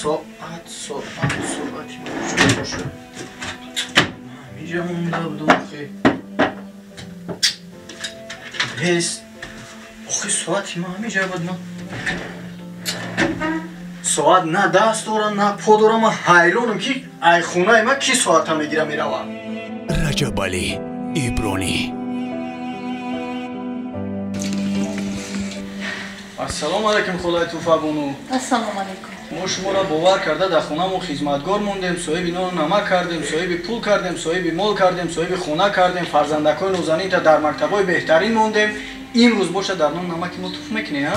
Соат, соат, соати ма куҷо бошад? Ҳамиҷа монда будам охи. Нест. Охи соати ма ҳамиҷа буд ма. Соат на даст дора, на по дора, ман ҳайронам ки ай хонаи ма ки соата мегира мерава. Раҷабалӣ Ибронӣ. Ассалому алайкум холаи Туфабону. Ассалому алайкум. Мо шуморо бовар карда дар хонаамон хизматгор мондем, соҳиби нону намак кардем, соҳиби пул кардем, соҳиби мол кардем, соҳиби хона кардем, фарзандакҳои нозанинта дар мактабҳои беҳтарин мондем. Имрӯз бошад дар нону намаки мо туф мекунӣ, а?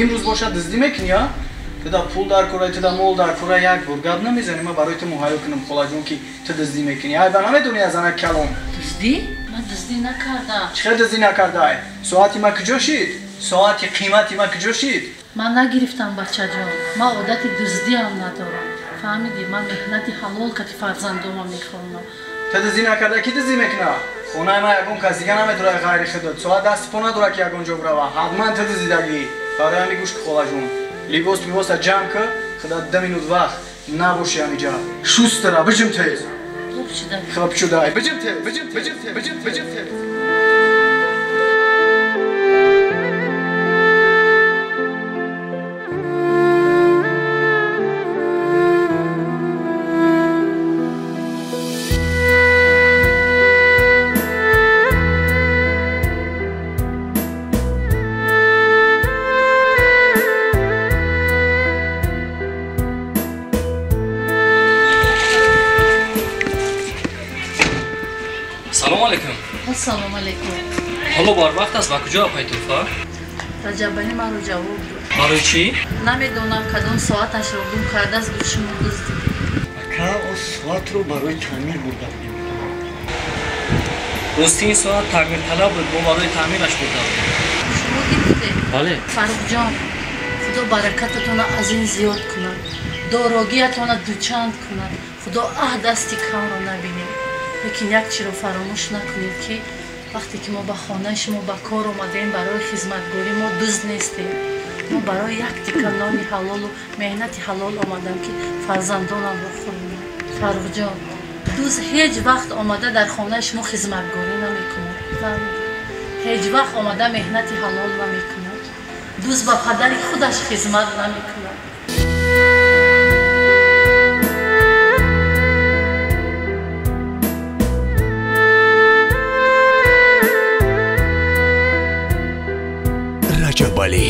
Имрӯз бошад дуздӣ мекунӣ, а? Ту да пул дар кора, ту да мол дар кора, як бор гап намезанӣ, ман барои ту муҳайё кунам холаҷон ки ту дуздӣ мекунӣ. Ай ба намедонӣ аз занак калон. Дуздӣ? Ман дуздӣ накардам. Чӣ хел дуздӣ накардай? Соати ма куҷо шид? Соати қимати ма куҷо шид? Ман нагирифтам бачаҷон. Ман одати дуздиам надорам. Фаҳмидӣ? Ман меҳнати ҳалол кати фарзандома мехонам. Ту дуздӣ накарда, ки дуздӣ мекуна? Хонаи ман ягон кас дига намедорад ғайри худат. Соат дасти по надорад ки ягон ҷо бирава. Ҳатман ту дуздидагӣ. Барои ҳамин гӯш ки холаҷон. Либос либоса ҷамъ ки, худа 2 минут вақт набоши ҳамиҷа. Шустера, биҷим тез. Хуб шуда. Хуб шуда. Биҷим тез, биҷим, биҷим, биҷим, биҷим тез. Салом алейкум. Ассалому алейкум. Ҳоло барвақт аст, ба куҷо апай Туфа? Раҷабалӣ маро ҷавоб дод. Барои чӣ? Намедонам кадом соаташро гум кардааст, гуфт шумо дуздидед. Ака, о соатро барои таъмир бурда будем. Рости ин соат таъмирталаб буд, мо барои таъмираш бурда будем. Шумо гирифтед? Бале. Фаррухҷон, Худо баракататонро аз ин зиёд кунад, дорогиятонро дучанд кунад, Худо аҳ дасти камро набинед. Лекин як чиро фаромӯш накунед ки вақте ки мо ба хонаи шумо ба кор омадем барои хизматгорӣ, мо дузд нестем. Мо барои як тика нони ҳалолу меҳнати ҳалол омадам ки фарзандонамро хӯронам. Фаррухҷон, дузд ҳеҷ вақт омада дар хонаи шумо хизматгорӣ намекунад. Ҳеҷ вақт омада меҳнати ҳалол намекунад. Дузд ба падари худаш хизмат намекунад. Раҷабалӣ